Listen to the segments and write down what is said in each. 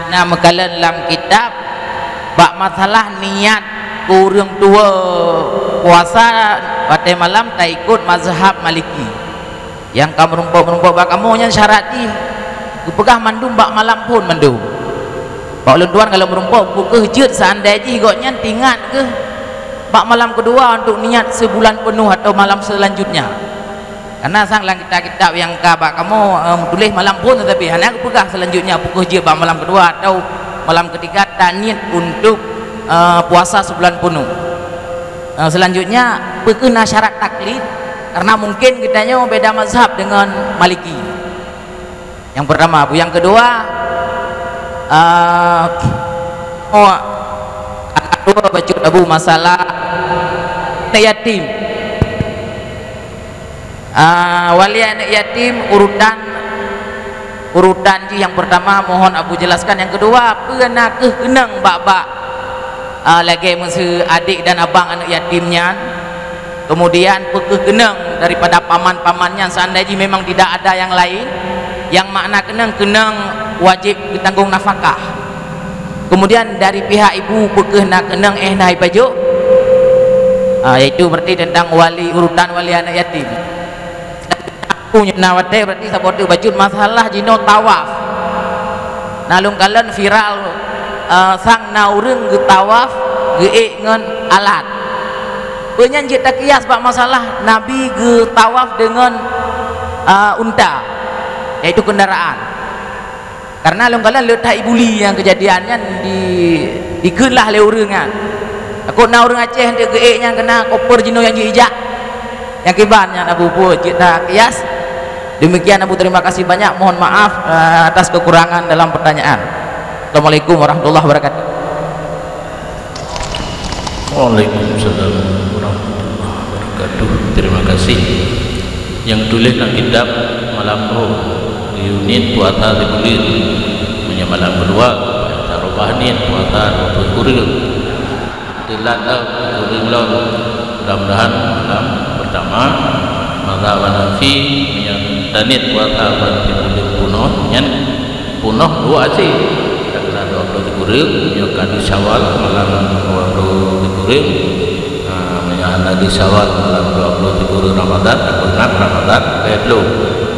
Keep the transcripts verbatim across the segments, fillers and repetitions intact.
Na meukalon lam kitab bak masalah niat keu ureuëng tuwoe puasa watée malam taikot mazhab Maliki. Nyang ka meurumpok-meurumpok bak kamoe nyan syarat jih geupeugah mandum bak malam phon mandum. Bak ulôn tuan kalau meurumpok, peu kheueh jeuet seandai jih gobnyan teuingat kheueh bak malam keudua untuk niat sebulan penuh atau malam selanjutnya. Karena sang lam kitab-kitab nyang ka bak kamoe, eh, meutuléh malam phon, tetapi hana geupeugah selanjutnya peu kheueh jeuet bak malam keudua atau malam ketiga taniat untuk, eh, puasa sebulan penuh. Eh, selanjutnya, peu kheueh na syarat taklid, karena mungkin geutanyoe beda mazhab dengan Maliki. Yang pertama, Bu. Yang kedua, eh, oh, anak dua bacut Abu masalah anak yatim. Ah, wali anak yatim urutan, urutan jih yang pertama mohon Abu jelaskan. Yang kedua, peue na kheueh keunong bak-bak, ah, lagée meuseu adik dan abang anak yatim nyan. Kemudian, peu kheueh keunong daripada paman-paman nyan seandai jih memang tidak ada yang lain, yang makna keunong, keunong wajib geutanggong nafakah. Kemudian dari pihak ibu peu kheueh na keunong eh na ipajoh, ah, yaitu berarti tentang wali, urutan wali anak yatim. Punya na watée berarti saboh teuk bacut masalah jinoe tawaf. Na lôn kalon viral, eh, sang na ureuëng geutawaf geuék ngon alat. Peue nyan jeuet takias bak masalah Nabi geutawaf deungon, eh, unta, yaitu kendaraan. Karena lôn kalon le that ibuli nyang keujadian nyan di, dikheun lah lé ureuëng nyan. Takot na ureuëng Aceh hanté geuék nyan keunan koper jinoe nyang jijak. Nyang kiban nyan Abu peue cit na kias. Demikian Abu, terima kasih banyak. Mohon maaf, eh, atas kekurangan dalam pertanyaan. Assalamualaikum warahmatullahi wabarakatuh. Waalaikumsalam warahmatullahi wabarakatuh. Terima kasih. Nyang tuléh lam kitab malam roh, unit puasa sibuleuen. Meunyoe malam keudua, puasa robah nit, puasa dua puluh kureueng. Teulat lah kureueng lom. Mudah-mudahan malam pertama, mazhab Hanafi, meunyoe tanit puasa ban sibuleuen punoh, nyan punoh dua asie. Katakanlah dua puluh sikureueng, nyoe ka di Syawal malam dua puluh sikureueng. Ha, meunyoe hana di Syawal malam dua puluh sikureueng Ramadan, atau genap Ramadan, ka lheueh.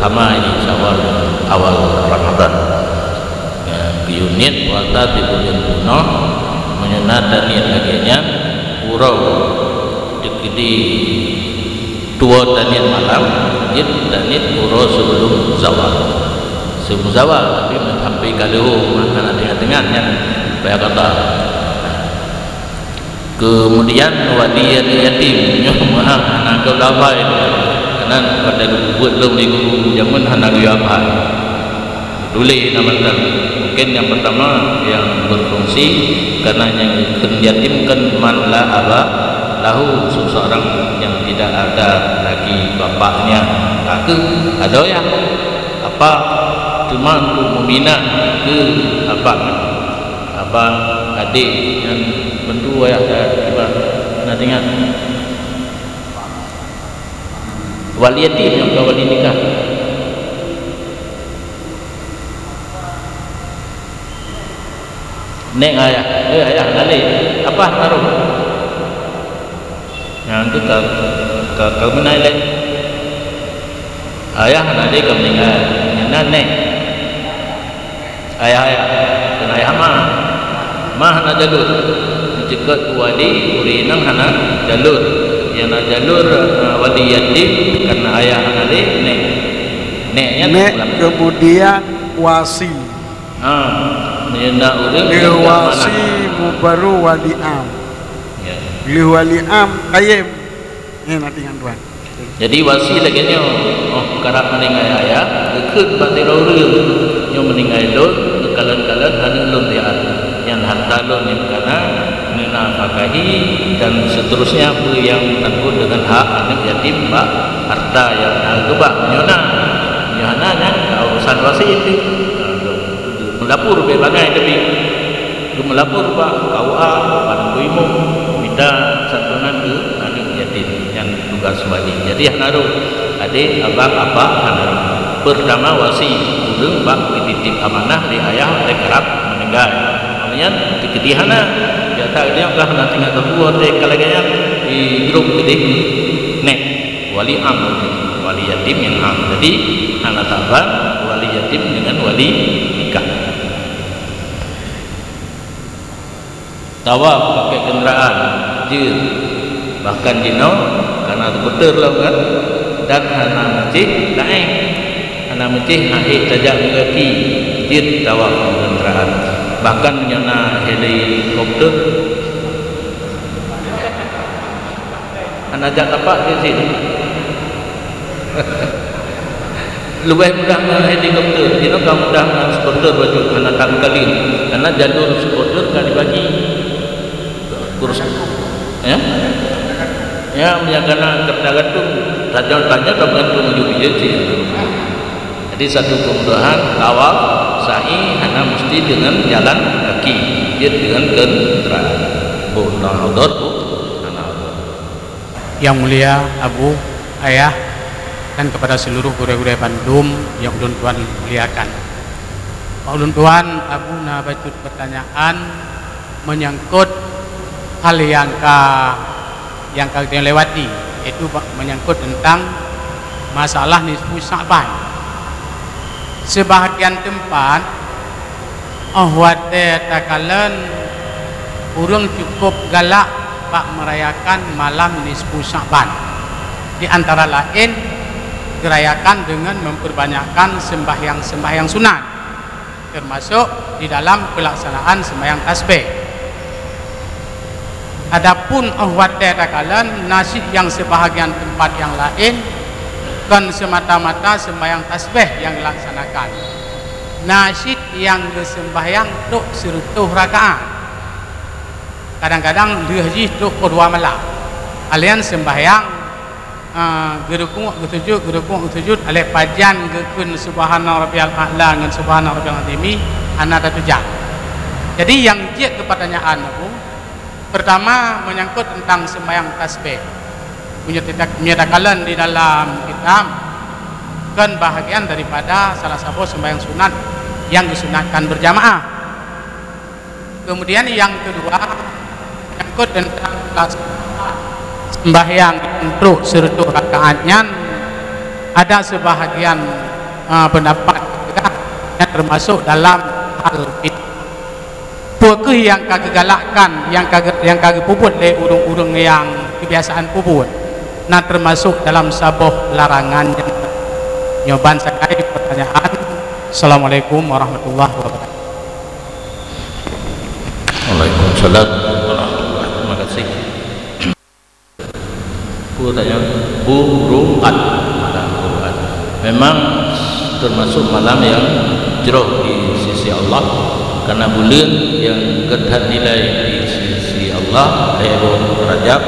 Sama ini Syawal awal Ramadan. Ya, geuyue niet puasa sibuleuen punoh, meunyoe na taniet lagée nyan, uroe teukeudi Tuwoe taniet malam, jeuet taniet uroe sigohlom zawal. Sigohlom zawal, tapi sampai ka leuhô, hana teuingat-teuingat nyan, payah gata. Kemudian, wali yatim, nyoe meuhang hana gohlom hafai. Keunan pada geubuet lom lé guru jameun hana geuyue hafai. Tuléh na mantong. Mungkin nyang pertama nyang berfungsi, karena nyang kheun yatim kan man la aba lahu, seseorang yang tidak ada lagi bapaknya. Ka kheueh adoe yah, apa, teuma untuk membina ke apa, apa, adik yang bentuk ayah dah tiba na teuingat. Wali yatim nyang ka wali nikah. Neng ayah, eh, ayah, nalé. Apa taruh? Nyang tu ka, ka, ka menai lé. Ayah nalé ka meninggal. Nyang na neng. Ayah, ayah. Kena ayah ma. Ma hana jalur. Meunyoe keu wali, ureueng inong hana jalur. Nyang na jalur, eh, wali yatim, karena ayah hana lé, neng. Neng nyan Nek, pulang. Kemudian wasi. Ha, meunyoe na ureueng Lheueh nyang wasi amanah. Mu baru wali am. Ya. Lheueh wali am, kayém. Nyan hati ngan tuan. Jadi wasi lagée nyoe, oh, karab meuninggai ayah, geukheun bak sidroe ureueng, nyoe meuninggai lôn, geukalon-kalon aneuk lôn siat. Nyan harta lôn nyang kana, neunafakahi, dan seterusnya, peue nyang meusangkut dengan hak aneuk yatim bak harta nyang na geubak. Meunyoe na, meunyoe hana, nyan ka urusan wasi itu. Meulapor bak bangai tapi. Geumeulapor bak K U A, bak Teungku Imum, mita santunan keu aneuk yatim nyang tugas wali. Jadi hana rôh, adé, abang, apa, hana rôh. Pertama wasi, ureueng bak geutitip amanah lé ayah lé karab Kan? Nyan teukeudi hana. Biasa dia dah na tinggal satu hotel ka lagèe nyan di grup keudeh. Neh, wali am, wali yatim nyang am. Jadi hana saban wali yatim dengan wali nikah. Tawaf pakai kenderaan, jeuet. Bahkan jinoe kana skuter lom kan, dan hana meucéh laén. Hana meucéh han ék tajak meugaki, jeuet tawaf kenderaan. Bahkan meunyoe na helikopter, hana jak tapak di situ. Leubeh mudah ngon helikopter, jinoe ka mudah ngon skuter bacut, hana tam kali. Karena jalur skuter ka dibagi. Kurs, ya? Ya, meunyo kana kereta gantung, tajam-tajam ka gantung ujung jeuet cit. Jadi satu kemudahan, tawaf, sa'i, hana mesti dengan jalan kaki, jeuet dengan kenderaan. Boh, hana udhur, boh, hana udhur. Yang mulia Abu, Ayah, dan kepada seluruh gurée-gurée bandum nyang ulôn tuan muliakan. Bak ulôn tuan, Abu na bacut pertanyaan menyangkut hal nyang ka, nyang ka geutanyoe lewati, yaitu bak, menyangkut tentang masalah nisfu Sya'ban. Sebahagian teumpat, óh watée takalon ureuëng cukup galak bak merayakan malam nisfu Sya'ban. Di antara laén, geurayakan deungon memperbanyakkan sembahyang-sembahyang sunat, termasuk di dalam pelaksanaan sembahyang tasbih. Adapun óh watée takalon, na cit nyang sibahagian teumpat nyang laén, kon semata-mata sembahyang tasbih nyang dilaksanakan. Na cit nyang geuseumbahyang trok sireutôh rakaat. Kadang-kadang lheueh jih trok poh dua malam. Hal nyan sembahyang, ah, geurukuk, geusujut, geurukuk, geusujut, alèh pajan geukheun subhana rabbiyal a'la ngon subhana rabbiyal azimi, hana tatujak. Jadi, nyang jeuet keu pertanyaan Abu, pertama, menyangkut tentang sembahyang tasbih. Meunyo tita-, meunyo takalon di dalam kitab, kon bahagian daripada salah saboh sembahyang sunat nyang geusunatkan berjamaah. Kemudian yang kedua, menyangkut tentang pelaksanaan sembahyang nyang trok sireutôh rakaat nyan, ada sebahagian, eh, pendapat nyang termasuk dalam hal bid'ah. Peue kheueh nyang ka geugalakkan, nyang ka ge-, nyang ka geupeubuet lé ureuëng-ureuëng nyang kebiasaan peubuet, na termasuk dalam saboh larangan nyang nyoe ban sagai pertanyaan. Assalamualaikum warahmatullahi wabarakatuh. Waalaikumsalam warahmatullahi wabarakatuh. Terima kasih. Peue tanyong? Buruan. Malam Buruan. Memang termasuk malam yang jroh di sisi Allah, karena buleuen yang gét that nilai di sisi Allah, yaitu Rajab,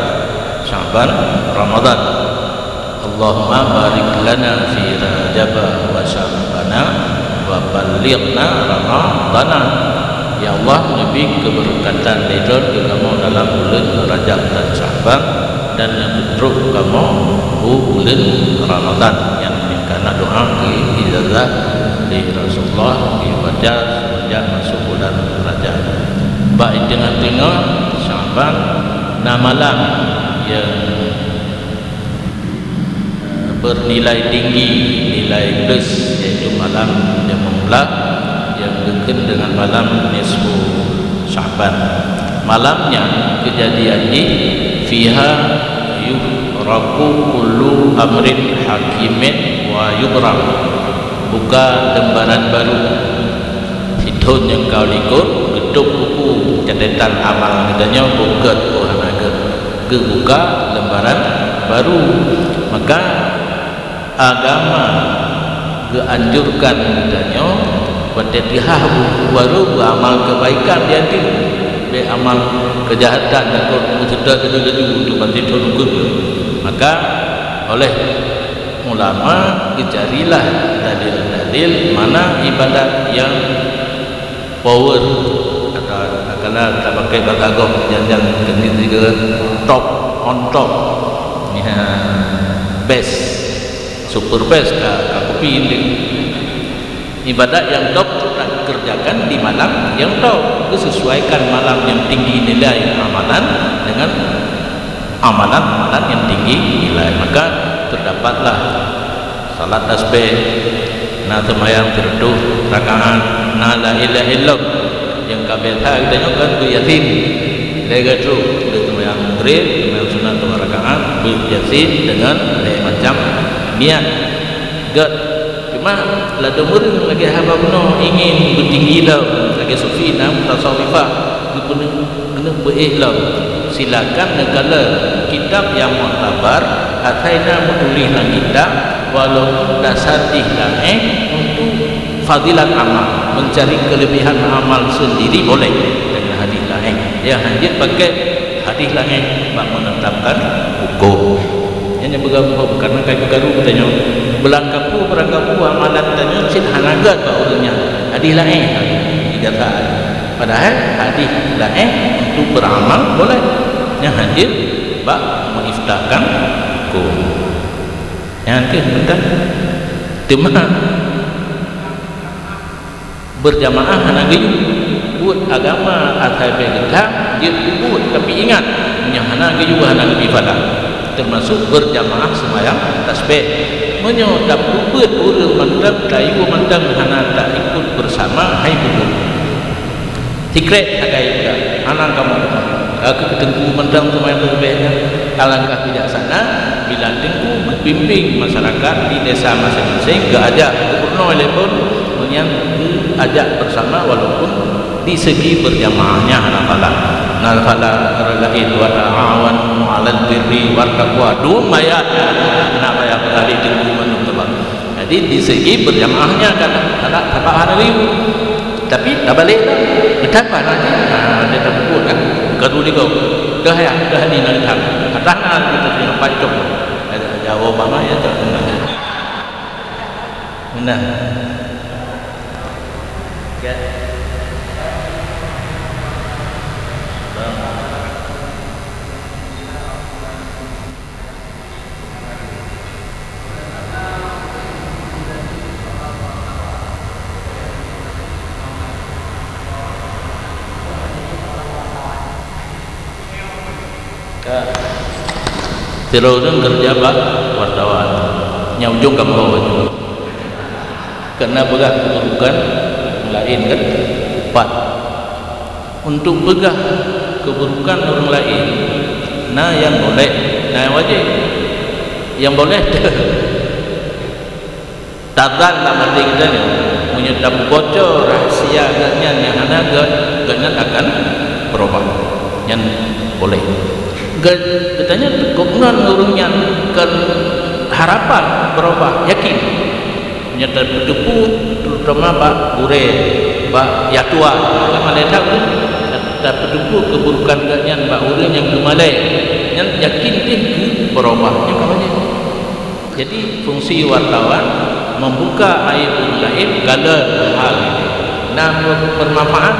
Sya'ban, Ramadan. Allahumma barik lana fi Rajaba wa Sya'bana wa ballighna Ramadana. Ya Allah, neubi keubeureukatan lé droe keu kamoe dalam buleuen Rajab dan Sya'ban, dan neupeutrok kamoe u buleuen Ramadan. Nyan kana doa keu ijazah lé Rasulullah dibaca semenjak masuk bulan Rajab. Bak teungoh-teungoh Sya'ban na malam nyang bernilai tinggi, nilai plus, yaitu malam nyang meumula, nyang geukheun dengan malam nisfu Sya'ban. Malam nyan keujadian jih, "Fiha yufraqu kullu amrin hakimin wa yubra." Buka lembaran baru. Sithon nyang ka likot, geutôp buku catetan amal geutanyoe, bukon peue hana gét. Geubuka lembaran baru. Maka agama geuanjurkan geutanyoe watée teuhah buku baru beuamal keubaikan di ateueh, bék amal keujahatan takot meuseutôt laju-laju untuk banti thon ukeue. Maka oleh ulama geucarilah dalil-dalil mana ibadat yang power, atau kana tapakai bak agoe nyan, nyan keuneuk sigoe top, on top, ya, best, super best ka, ka kupi inti. Ibadat nyang top, kerjakan di malam yang top, sesuaikan malam yang tinggi nilai amalan dengan amalan-amalan yang tinggi nilai. Maka terdapatlah salat tasbih, na seumayang sireutoh rakaat, na la ilaha illallah. Nyang ka biasa geutanyoe kan beuyasin. Lagée troh, lheueh seumayang maghrib, seumayang sunat dua rakaat, beuyasin deungon lhée macam niat. Gét. Cuma ladôm ureuëng lagée haba bunoe ingin beutinggi lom, lagée sufi na mutasawifah, geupeuneuh, peuneuh beuéh lom. Silakan neukalon kitab nyang muktabar, asai na meutuléh lam kitab, walaupun dasar jih laén untuk fadilat amal, mencari kelebihan amal sendiri boleh dengan hadis laén. Nyang hanjeuet pakai hadis laén bak menetapkan hukum. Nyan nyang peugah hukum, karena kayu karu geutanyoe. Beulangkapeue, beulangkapeue amalan tanyoe cit hana gét bak ureuëng nyan. Hadis laén, ijazah. Padahal hadis laén untuk beramal boleh. Nyang hadir bak mengiftahkan hukum. Nyang keuh mantong. Teuma berjamaah hana geuyue. Buet agama asai bèk geutham, jeuet peubuet, tapi ingat, meunyoe hana geuyue hana geubri pahala, teumasuk berjamaah seumayang tasbih. Meunyoe tapeubuet ureuëng mantong, tayue mantong hana taikot beusama, hai peubuet. Sikrék sagai juga, hana kamoe. Ka keuh teungku mantong seumayang tasbih nyan, alangkah bijaksana bila teungku geupimpin masyarakat di desa maséng-maséng, geuajak gubernur lé pun, meunyan geuajak beusama walaupun di segi berjamaahnya hana salah. Na salah orang lain, "Wa ta'awanu 'alal birri wat taqwa." Dum ayat na payah beurali teungku mandum teubang. Jadi di segi berjamaahnya kan salah, sabab hana ribu. Tapi tabalek dah. Betapa nanti? Ha, dia tak pupuk kan. Bukan dulu kau. Dah ya, dah ni nak dah. Dah nak kita tengok pacok. Ada jauh bangai ya tak. Nah. Ya. Bang. Ka. Sidroe ureuëng keureuja bak wartawan. Nyang ujong gampông ujong. Karena peugah keburukan laén kan? Pat. Untuk peugah keburukan ureuëng laén, na nyang boleh, na nyang wajéb. Nyang boleh teuh. Tazan lam até geutanyoe, meunyoe taboco rahsia geuhnyan nyang hana gét, geuhnyan akan beurubah. Nyan boleh. Gét, geutanyoe gobnyan ureuëng nyan kon harapan beurubah, yakin. Meunyoe tapeuteupeue, terutama bak gurée, bak yatoe, kan malée that, tapeuteupeue keuburukan geuhnyan bak ureuëng nyang geumalée, nyan yakin jih geuh beurubah. Nyan ka malée. Jadi, fungsi wartawan membuka aib ureuëng laén, kalau hal na bermanfaat,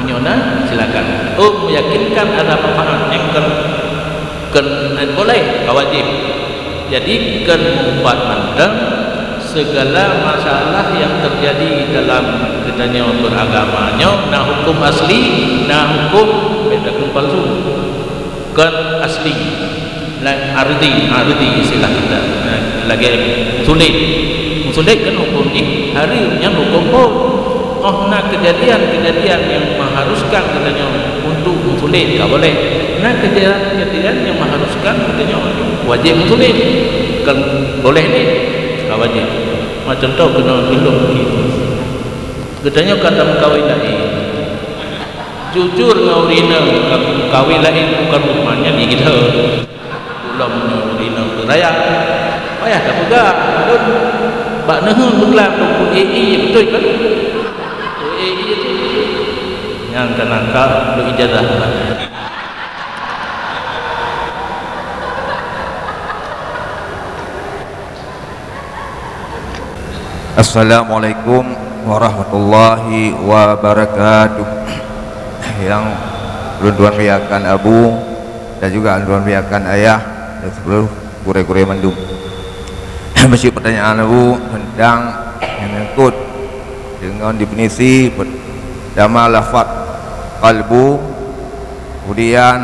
meunyoe na, silakan. Oh, meyakinkan ada manfaat, nyang kon, kon boleh, ka wajéb. Jadi, kon meupat mantong segala masalah yang terjadi dalam geutanyoe beragama nyoe, na hukum asli, na hukum, beda hukum palsu. Kon asli. Laén ardi, ardi istilah kita. Nah, lagée meusulet. Meusulet kan hukum jih hareuem, nyan hukum phon. Oh, na kejadian-kejadian yang mengharuskan geutanyoe untuk meusulet, ka boleh. Na kejadian-kejadian yang mengharuskan geutanyoe untuk wajéb meusulet. Kan boleh ni, ka wajéb. Macam tu kena dulu mungkin. Geutanyoe ka tameukawen laén. Jujur ngon ureuëng inong, ka meukawen laén bukan hukman nyan di kita. Ulôn meunyoe ureuëng inong beuraya, payah tapeugah, ulôn bak neuheun beuklam lôn peuék ié, beutôi kan? Peuék ié tu. Nyang ka nangka lôn ijazah. Assalamualaikum warahmatullahi wabarakatuh. Yang ulôn tuan muliakan Abu dan juga ulôn tuan muliakan Ayah dan seluruh gurée-gurée mandum. Masih pertanyaan Abu tentang yang menyangkut Deungon definisi pertama lafaz qalbu, kemudian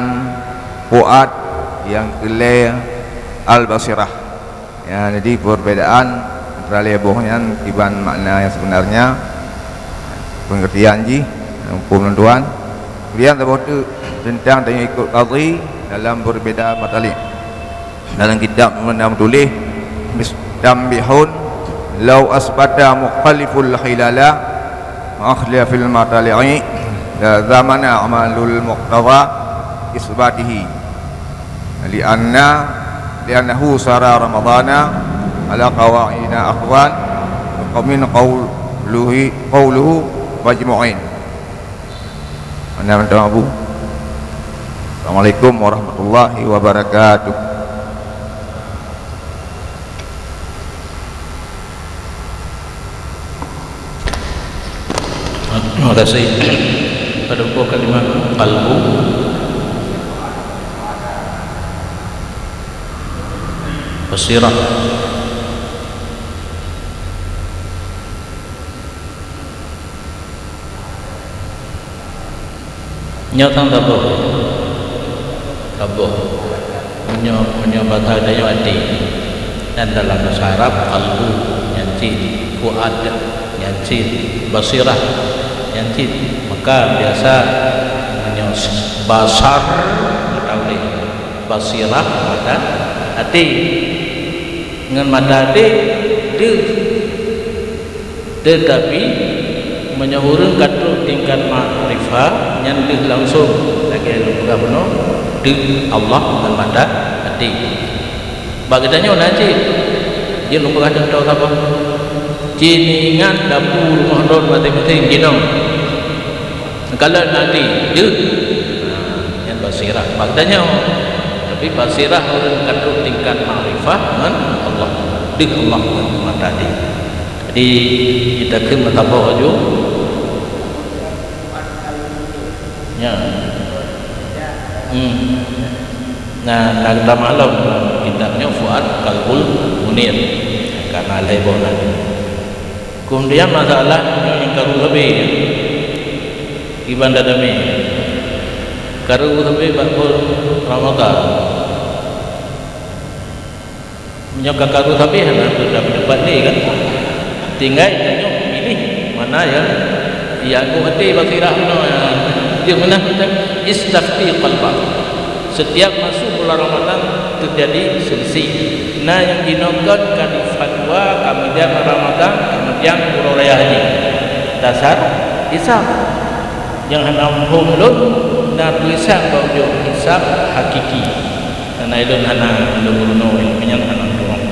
fuad, nyang keulhèe al-basirah. Ya, jadi perbedaan antara lhèe boh nyan kiban makna yang sebenarnya, pengertian jih, huköm lôn tuan. Kemudian saboh teuk teuntang tanyoe ikot qadhi dalam perbedaan matali'. Dalam kitab mana tulis, "Mustanbihun law asbata mukhaliful khilala ma akhlafil matali'i la zamana amalul muqtada isbatihi." Li'anna, li'annahu sara Ramadana ala qawaidina akhwan, qaumin qauluhi, qauluhu majmu'in. Mana mantong Abu? Assalamualaikum warahmatullahi wabarakatuh. Terima kasih. Pada pokok kalimah qalbu, basirah. Nyoe sang saboh. Saboh. Meunyoe, meunyoe basa tanyoe até. Dan dalam basa Arab, qalbu nyan cit, fuad nyan cit, basirah nyan cit. Maka biasa meunyoe basar, mata ulih. Basirah, mata até. Ngon mata até, deuh. Teutapi, meunyoe ureuëng ka trok tingkat makrifah, nyan deuh langsong, lagée lôn peugah bunoe, deuh Allah ngon mata até. Bak geutanyoe na cit, jeuet lôn peugah cuntoh saboh. Ci neuingat dapu rumoh lôn maséng-maséng jinoe. Kalon na até, deuh. Nah, nyan basirah. Bak geutanyoe. Tapi basirah ureuëng ka trok tingkat makrifah ngon Allah. Deuh Allah ngon mata até. Jadi, kita kheun meusaboh laju. Ya. Hmm. Nah, na geutanyoe maklum kitab nyoe Fuad Qalbul Munir. Karena lhée boh na. Kemudian masalah nyoe nyang karu sabe. Kiban dadame. Karu sabe bak bulan Ramadan. Nyoe ka karu sabe hana peudapat lé kan. Tinggai tanyoe pilih mana yang, ya, anggô até basirah nyoe. Dia mana macam istafti qalbak. Setiap masuk bulan Ramadan terjadi selisih. Na nyang jinoe kon ka difatwa kemudian Ramadan, kemudian uroe raya haji. Dasar hisab. Nyang hana muphom lôn na tulisan bak ujong hisab hakiki. Karena ulôn hana, ulôn meureunoe ilmu nyan hana turun.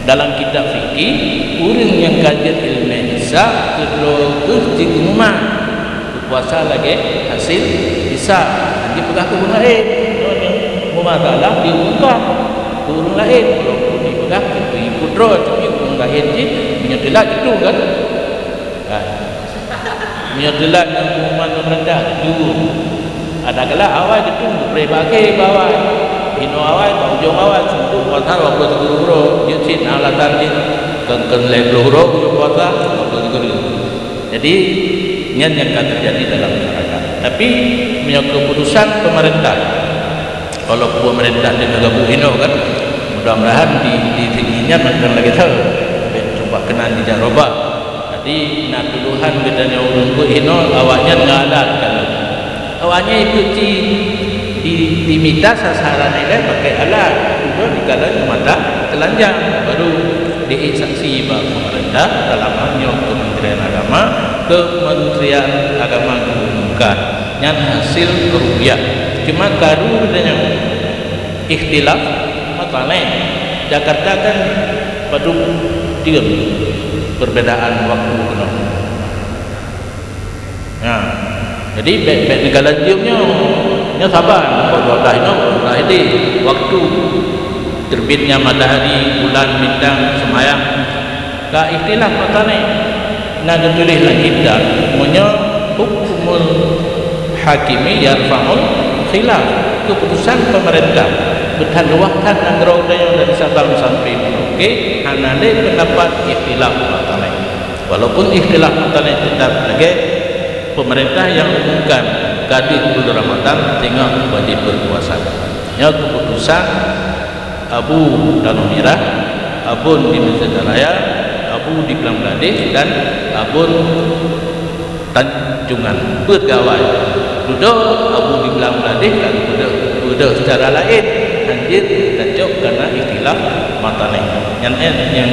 Dalam kitab fikih, ureuëng nyang ka jeuet ilmu hisab keudroe kheueh jeuet iman. Puasa lagée hasil hisab. Jipeugah keu ureuëng laén, nyoe nyang mumasalah diumumkan keu ureuëng laén. Walaupun jipeugah keu droe, tapi ureuëng laén jih meunyoe teulat itu kan. Kan. Meunyoe teulat ngon pengumuman pemerintah, itu. Ada kala awai itu, beupreh bagée bak awai. Inoe awai, bak ujong awai, seumeubeuet puasa dua puluh tiga uroe, jeuet cit na alasan jih. Kon, kon lhée ploh uroe ujong puasa, dua puluh tiga uroe. Jadi, nyan nyang ka terjadi dalam masyarakat. Tapi, meunyoe keputusan pemerintah, kalau pemerintah di negara inoe kan, mudah-mudahan di, di segi nyan mantong lagée tu, ben cuba keunan dijak robah. Jadi, na tuduhan geutanyoe ureuëng buet inoe, awaknyan ngon alat kan. Awaknyan ikut ci di, dimita sasaran ilée pakai alat, udah dikalon mata telanjang, baru diék saksi bak pemerintah, dalam hal nyoe Kementerian Agama, Kementerian Agama mengumumkan nyan hasil ru'yah. Cuma karu geutanyoe ikhtilaf matali'. Jakarta kan padum jeuem perbedaan waktu keunoe. Nah, jadi bék, bék neukalon jeuem nyoe. Nyoe saban, pukul dua belas nyoe, pukul dua belas idéh. Waktu terbitnya matahari, bulan, bintang, seumayang, ka ikhtilaf matali'. Na geutuléh lam kitab, meunyoe hukmul hakimi yarfa'ul khilaf, keputusan pemerintah, beuthat luwah that nanggroe tanyoe dari Sabang sampai Merauke, hana lé pendapat ikhtilaf matali'. Walaupun ikhtilaf mutalib tetap lagée, pemerintah nyang umumkan ka deuh buleuen Ramadhan singoh wajéb berpuasa. Nyoe keuputusan Abu Tanoh Mirah, Abon di Mesjid Raya, Abu di Blang Bladeh, dan Abon Tanjungan. Peuet gawai. Dudoe Abu di Blang Bladeh ka geupeudeuh, geupeudeuh secara laén, hanjeuet tacok kana ikhtilaf matalib. Nyan, eh, nyang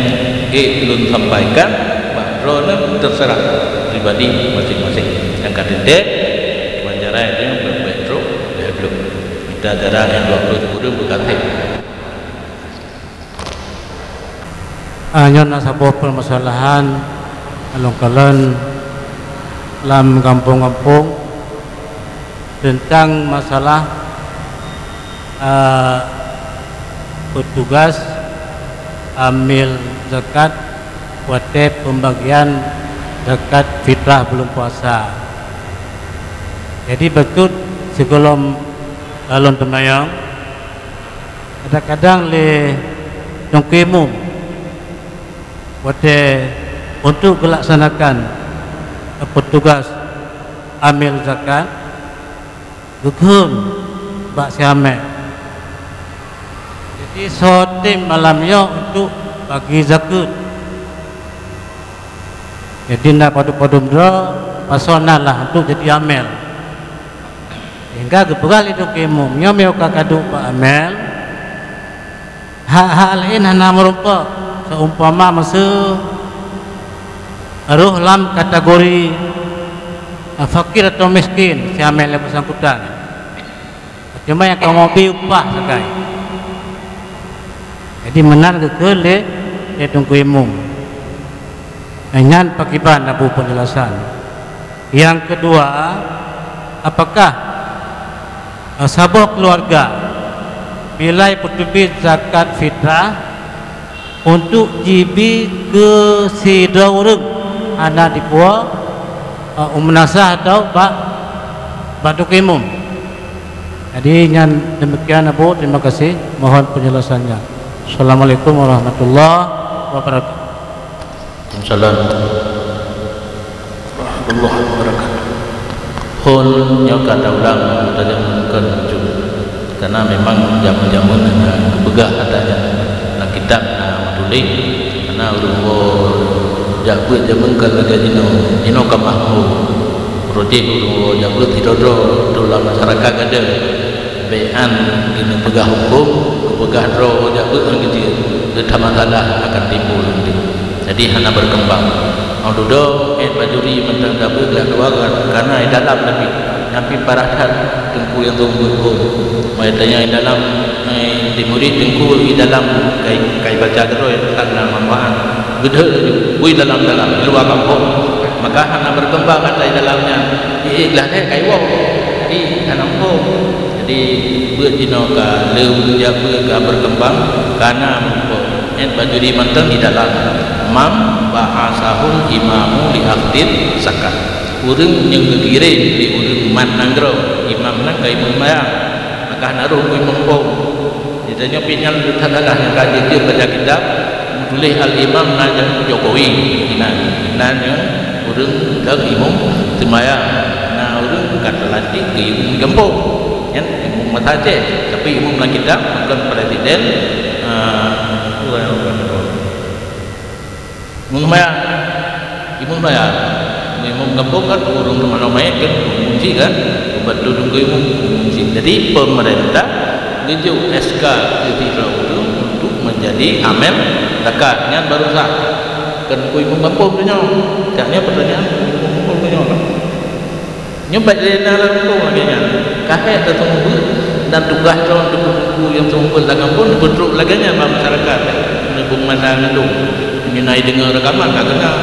ék lôn sampaikan bak droeneuh, terserah pribadi maséng-maséng. Nyang ka teuntée, ban jarai nyoe beuet-beuet trok lhée bloe. Mita dara nyang dua ploh sikureueng beugaséh. Ah, nyoe na saboh permasalahan along-kalon lam gampông-gampông teuntang masalah, ah, petugas amil zakat watée pembagian zakat fitrah buleuen puasa. Jadi, beutôi sigohlom lôn teumanyong, kadang-kadang lé Teungku Imum watée untuk geulaksanakan petugas amil zakat, geukheun bak si amel. Jadi, soe tem malam nyoe untuk bagi zakeuet. Jadi, na padub-padub droe pasoe na lah untuk jadi amel. Sehingga geupeugah lé Teungku Imum, nyoe meunyoe ka kaduek bak amel, hak-hak laén hana meurumpok, seumpama meuseu roh lam kategori, eh, fakir atau miskin, si amel nyang beusangkutan. Cuma nyang ka ngopi upah sagai. Jadi, meunan geukheun lé, lé Teungku Imum. Nyan pakiban Abu penjelasan. Nyang keudua, apakah, eh, saboh keuluwarga bila peuteubiet zakat fitrah untuk jibi keu sidroe ureuëng hana dipuwoe, eh, u meunasah atau bak, bak Teungku Imum? Jadi, nyan demikian, Abu. Terima kasih. Mohon penjelasannya. Assalamualaikum warahmatullahi wabarakatuh. Waalaikumsalam warahmatullahi wabarakatuh. Phon nyoe ka taulang, tajak meungeukheun bacut. Karena memang jameun-jameun hana geupeugah ata nyan. Lam kitab na meutuléh, karena ureuëng woe jak beuet jameun ka lagée jinoe, jinoe ka mahmur. Rojih ureuëng woe jak beuet sidroe-droe, lam masyarakat gadoh. Bék an geuneuk peugah huköm, geupeugah droe jak beuet ngon geujeuet, geutanyoe masalah akan timbul nanti. Jadi hana berkembang. Mau dudoe, eh, bajuri mantong ka beuet lam luwa, kana i dalam tapi, tapi parah that teungku nyang teumbeuet huköm. Mai tanya i dalam, eh, di murit teungku i dalam kai, kai baca droe tan na manfaat. Geudeh laju, bui dalam-dalam, di luwa kampung. Maka hana berkembang ata i dalam nyan. Di, di, lah, eh, kai woe. Jadi hana huköm. Jadi, beuet jinoe ka lheueh jak beuet ka berkembang, kana meurumpok. Nyan bajuri mantong di dalam. Man ba'atsahul imamu li akhdhi zakat. Ureuëng nyang geukirém lé ureuëng man nanggroe, imam nyan ka imum seumayang, maka hana rhoh keu imum phon. Di tanyoe pih nyan that salah nyang ka jeuet-jeuet baca kitab, meutuléh al-imam na nyang Jokowi, inan, inan nyang ureuëng dan imum seumayang, na ureuëng ka teulantik keu imum gampông. Nyan imum masa Aceh, tapi imum lam kitab bukan presiden, eh, ureuëng, ureuëng gampông. Imum seumayang, imum seumayang. Imum gampông kan ureuëng teumanoe manyét kan, imum cit kan, pembantu teungku imum, imum cit. Jadi, pemerintah geujok S K keu sidroe ureuëng untuk menjadi amel zakat. Nyan baru sah. Kan keu imum gampông tu nyoe. Cak nyoe pertanyaan, imum gampông tu nyoe kan. Nyoe baik lé na lam gampông lagée nyan. Ka hék tateumeubeuet dan tugaih droe teungku-teungku nyang teumeubeuet lam gampông neupeutrok lagée nyan bak masyarakat. Neubeueng mata ngon lôn. Meunyoe na jideungoe rekaman ka keunong.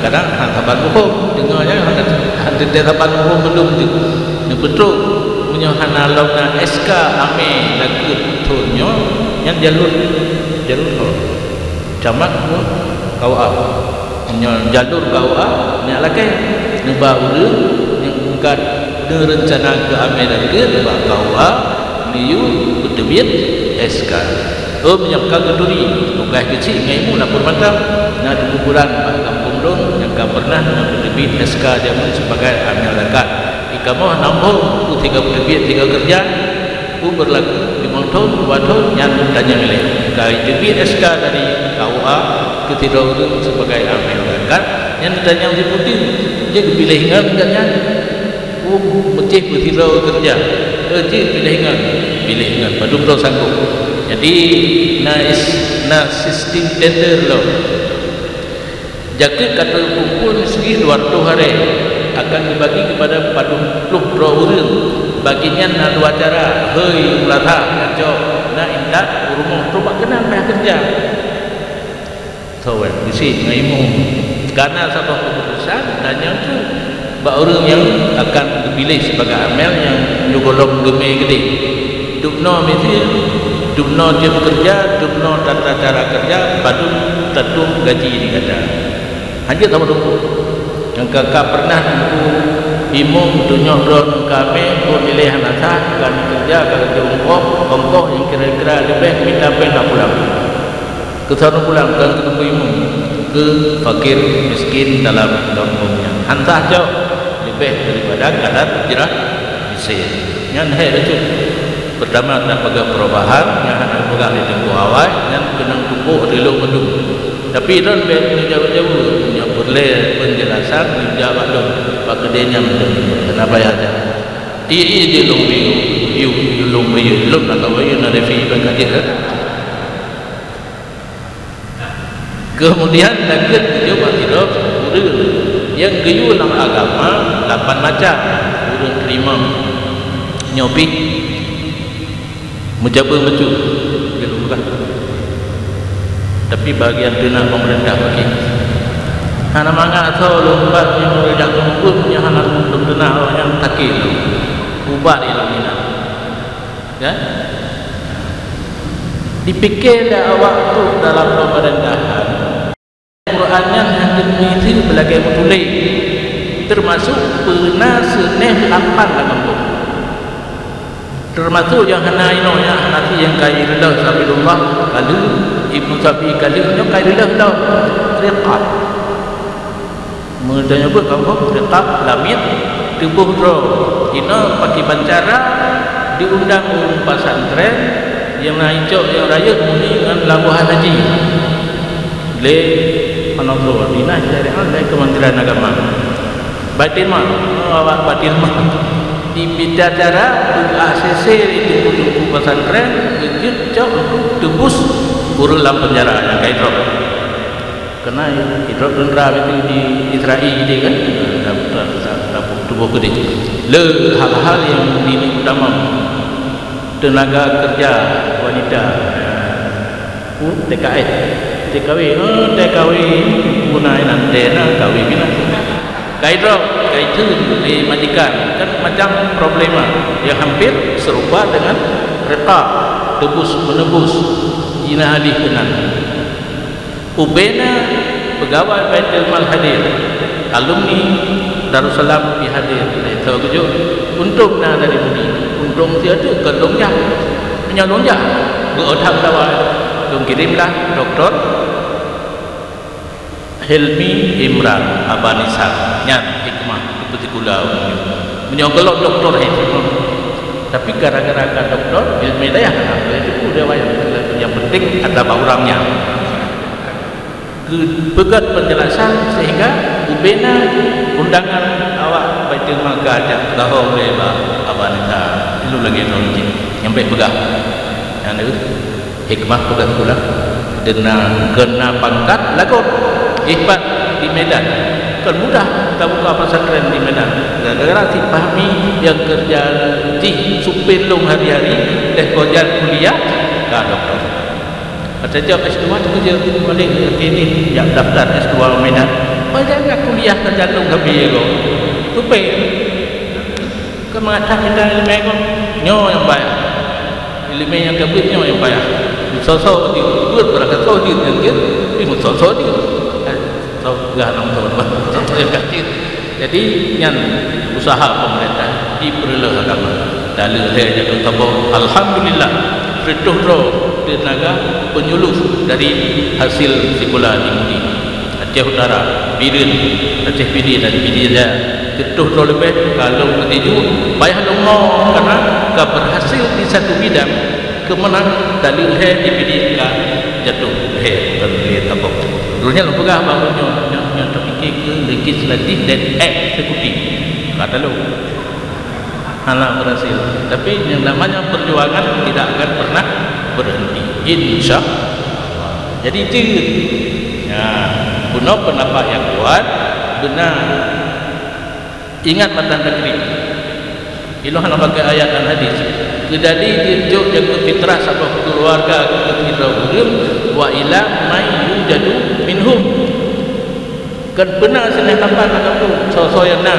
Kadang hana saban muphom. Deungoe nyan hana, hana teuntée saban muphom mandum tu. Neupeutrok. Meunyoe hana lom na S K amé zakeuet thon nyoe, nyan jalur, jalur thon. Camat pun K U A. Meunyoe jalur K U A, nyak lakée neuba ureuëng nyang ka neurencana keu amé zakeuet bak K U A, neuyue peuteubiet S K. Oh, meunyoe ka geuturi, tugaih keuchik ngon imum lapor mantong, na di kuburan bak gampông lôn nyang Ka pernah na peuteubiet S K jameun sibagai amil zakat. Di kamoe nam phon, peue sigoe peuteubiet sigoe keureuja, peue beurlaku limong thon, dua thon, nyan tanyong ilée. Ka jiteubiet S K dari K U A keu sidroe ureuëng sibagai amil zakat, nyan tanyong sipeue teuk, jeuet geupiléh ngon gobnyan. Oh, meucéh beusidroe keureuja. Eh, jeuet piléh ngon, piléh ngon padum droe sanggob. Jadi, na is-, na sistem tender lom. Jakeuet ka teukumpul sigoe dua reutôh haré, akan geubagi keupada padum ploh droe ureuëng. Bagi nyan na dua cara, hôi meurasa, nyang cok na intat u rumoh trok bak keunan payah keureuja. Soe geusit ngon imum. Ka na saboh keuputusan, dan nyang tu bak ureuëng nyang akan geupiléh sibagai amil nyang nyoe gohlom geumé keudeh. Dubnoe miseue, dubnoe jeuem keureuja, dubnoe tata cara keureuja, padum tatueng gaji di gata. Hanjeuet saboh tumpuk. Nyang ka, ka pernah teungku imum tunyok droe ngon kami, pun ilée hana sah, ka keureuja, ka keureuja ongkoh, ongkoh nyang kira-kira leubeh mita péng na pulang. Keu soe pulang, kon keu teungku imum, keu fakir miskin dalam kampung nyan. Han sah cok, leubeh daripada kadar ujrah misir. Nyan hai bacut. Peurtama na peugah perubahan, nyang hana peugah di teungku awai, nyan keunong tumpuk di lôn mandum. Tapi lôn bèk neujaweueb-jaweueb, nyoe peureulèe peunjelasan, neujak bak lôn, bak keudè nyan mandum. Kenapa ya, Cak? Iya, iya, di lôn biyeu, biyeu, biyeu lôn biyeu, lôn na kawan na refi bak kaji, eh. Keumudian, lagèe tujoh bak sidroe ureueng nyang geuyue lam agama lapan macam ureueng teurimong. Nyoe pih meujabeue meucue, tapi bagian teunak pemerintah bagi. Hana mangat soe lôn ubat nyang ureueng jak keumeubeuet nyang hana lôn teunak awaknyan sakét lom. Ubat ilôn inan. Ya? Dipike lé awak tu dalam pemerintahan. Quran nyan hana meuisi beulagèe meutuléh, teumasok peue na seuneh lapan lam gampông. Teumasok nyang hana inoe nyan, hana si nyang ka ireuloh Sabilullah ka lheueh, Ibnu Sabi ka lheueh, nyoe ka ireuloh lom, riqab. Meutanyong beuet kamoe, riqab lamiet, tuboh droe. Inoe pakriban cara diundang ureueng pesantren nyang na icok nyang rayeuk meuhi ngon laboh haji. Lé, hana droe, dinas syariat lé Kementerian Agama. Baitul Mal, oh, awak Baitul Mal. Dipita cara, A C C itu untuk pesantren, beujeuet cok untuk tebus ureueng lam penjara nyang ka idrop. Keunan idrop teuntra itu di Israel itu kan, tuboh keudeh. Le hal-hal nyang dini utama, tenaga kerja wanita, uh, T K S, T K W, oh, T K W, guna inan, tena kawin mina. Ka idrop, ka itheun lé majikan, kan macam problema yang hampir serupa dengan riqab, tebus menebus, jina hadih keunan. Ubena peugawai Baitul Mal hadir, alumni Darussalam pih hadir, lé tho keujok. Untông na dari budi, untông siat tu kon lôn jak. Meunyoe lôn jak, beu otak dawai. Lôn kirimlah Doktor Hilmi Imran Abanisa. Nyan hikmah peutikula. Meunyoe golom Doktor Hilmi, tapi gara-gara ka Doktor Hilmi dayah, nah, itu pun dia wayang. Yang penting ada bak urangnya. Geupeugét penjelasan sehingga ubena undangan awak Baitul Mal ka jak gahong lé bak Abanisa. Ilôn lagèe nyoe cit nyang bèk peugah. Nyan deuh hikmah peugah sikula. Deuna keuna pangkat lagot. Ihpat di Medan. Kon mudah tabuka pesantren di Medan. Gara-gara si Fahmi nyang keureuja jih supir lôn hari-hari, lheuh keu jeuet kuliah, ka doktor. Ata jaweueb S dua tu je, paléng kini jak daftar S dua Medan. Pajan nak kuliah ka jalong tapi ya kau. Tupé. Keu meuatakan kita ileumèe kau. Nyoe nyang payah. Ileumèe nyang teubit nyoe nyang payah. Sosok di buet berangkat kau di nyang dia. Di sosok di. Kau gah nang tu. Sosok yang kacil. Jadi, nyan usaha pemerintah dipeureuloh agama. Dalil lhèe jaga tabong. Alhamdulillah, reutôh droe teunaga penyuluh dari hasil sikula di Mudi. Aceh Utara, Bireuen, Aceh Pidie dan Pidie Jaya. Teutoh droe leubeh ka lom keutiju, payah lom mo karena ka berhasil di satu bidang keumeunang, taleuek lhèe di Pidie ka jatuh lhèe, ka lhèe tabok. Droeneuh lôn peugah bak uroe nyoe, nyoe, nyoe tapike keu legislatif dan eksekutif. Ka talom. Hana berhasil. Tapi yang namanya perjuangan tidak akan pernah berhenti. Insya Allah. Jadi, jeuet. Ya, bunoe pendapat yang kuat, beuna. Ingat matan takrib. Ilôn hana pakai ayat dan hadis. Keudali jeuet jok jakeue fitrah saboh keuluwarga keu sidroe ureueng, wa ila man yujadu minhum. Kan beuna sineh lapan lam gampông, soe-soe nyang na.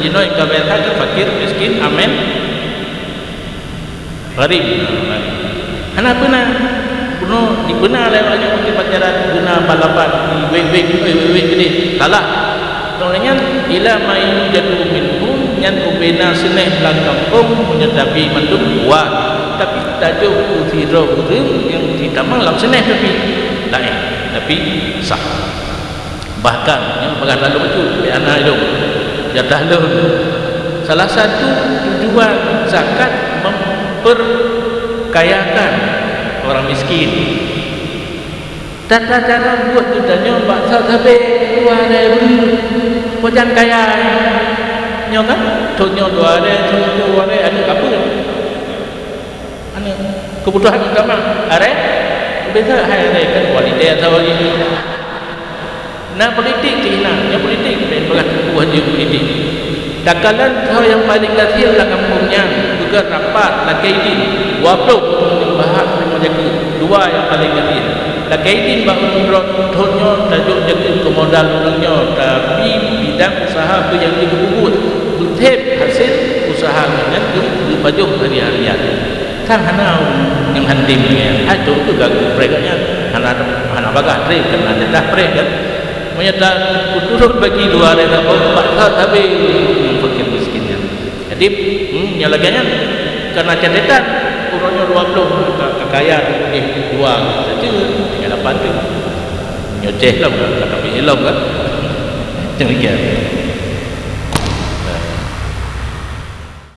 Jinoe ka biasa keu fakir, miskin, amen. Gharib. Hana beuna. Bunoe dibeuna lé awak nyoe bak jalan beuna balapan, wék-wék, wék-wék keudéh. Salah. Lom nyan, ila man yujadu minhum, nyan ubena sineh lam gampông, meunyoe tabi mandum kuat. Tapi tajok keu sidroe ureueng nyang jitamong lam sineh tapi laén, tapi sah. Bahkan, nyang peugah lalu bacut, bèk hana ilôn, jatah lôn. Salah satu tujuan zakat memperkayakan orang miskin. Tata cara buet geutanyoe bak sabe dua aré bri, pajan kaya nyoe kan? Thon nyoe dua aré, thon nyoe dua aré, aneuk kapeue? Aneuk kebutuhan utama aré, biasa hai aré kan, walidé atau lagi. Na politik cit na, nyoe politik, bèk peugah teungku haji politik. Takalon soe nyang paleng gasien lam gampông nyan, peugah rapat, lakèe idin, dua ploh ureueng nyang bahak teurimong jakeue, dua nyang paleng gasien. Lakèe idin bak ureueng droe thon nyoe tajok jakeue keu modal ureueng nyoe, tapi bidang useuha peue nyang jeuet geupeubuet, beutép hasé useuha geuh nyan geupajoh hari-harian. Kan hana nyang han tem nyan. Hai, tu, tu gagu preh nyan. Hana, hana bagah trép, keunan jatah preh kan. Meunyoe ta-, kuturot bagi dua aré saboh, bak sabe nyang fakir miskin nyan. Jadi, hmm, nyang lagèe nyan, kana catatan, uroe nyoe dua ploh, ka, ka kaya, eh, dua, saja, tinggai lapan tu. Nyoe ceh lom, ka, ka kami ilom kan. Demikian.